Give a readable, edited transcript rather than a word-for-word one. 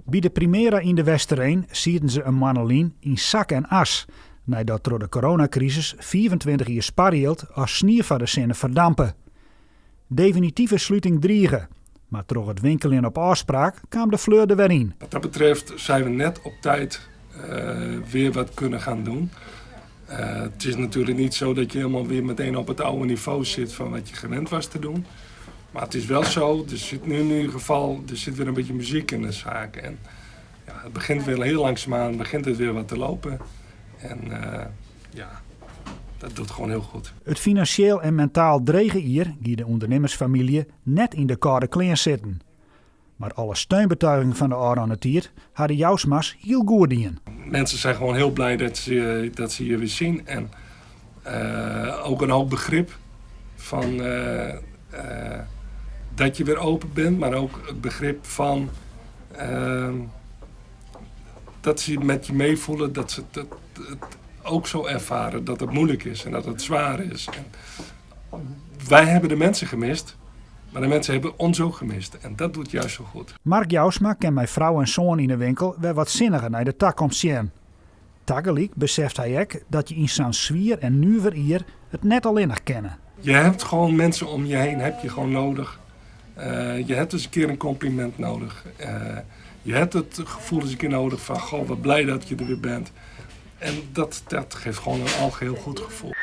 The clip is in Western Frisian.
By de Primera yn De Westereen sieten se in moanne lyn yn sak en as, neidat troch de coronakrisis 25 jier sparjild as snie foar de sinne ferdampe. Definitive sluting drige, mar troch it winkeljen op ôfspraak kaam de fleur der wer yn. Wat dat betreft zijn we net op tijd weer wat kunnen gaan doen. Het is natuurlijk niet zo dat je helemaal weer meteen op het oude niveau zit van wat je gewend was te doen. Maar het is wel zo, er zit nu in ieder geval er zit weer een beetje muziek in de zaak. En ja, het begint weer heel langzaamaan, begint het weer wat te lopen. En ja, dat doet gewoon heel goed. It finansjeel en mentaal drege jier gie de ûndernimmersfamylje net yn de kâlde klean sitten. Mar alle steunbetuigingen fan de ôfrûne tiid ha de Jousma's hiel goed dien. Mensen zijn gewoon heel blij dat ze je weer zien. En ook een hoop begrip van dat je weer open bent, maar ook het begrip van dat ze met je meevoelen, dat ze het ook zo ervaren dat het moeilijk is en dat het zwaar is. En wij hebben de mensen gemist, maar de mensen hebben ons ook gemist. En dat doet juist zo goed. Mark Jousma kin mei frou en soan yn 'e winkel wer wat sinniger nei de takomst sjen. Tagelyk beseft hy ek dat je yn sa'n swier en nuver jier it net allinnich kinne. Je hebt gewoon mensen om je heen, heb je gewoon nodig. Je hebt eens een keer een compliment nodig. Je hebt het gevoel eens een keer nodig van, goh, wat blij dat je er weer bent. En dat geeft gewoon een algeheel goed gevoel.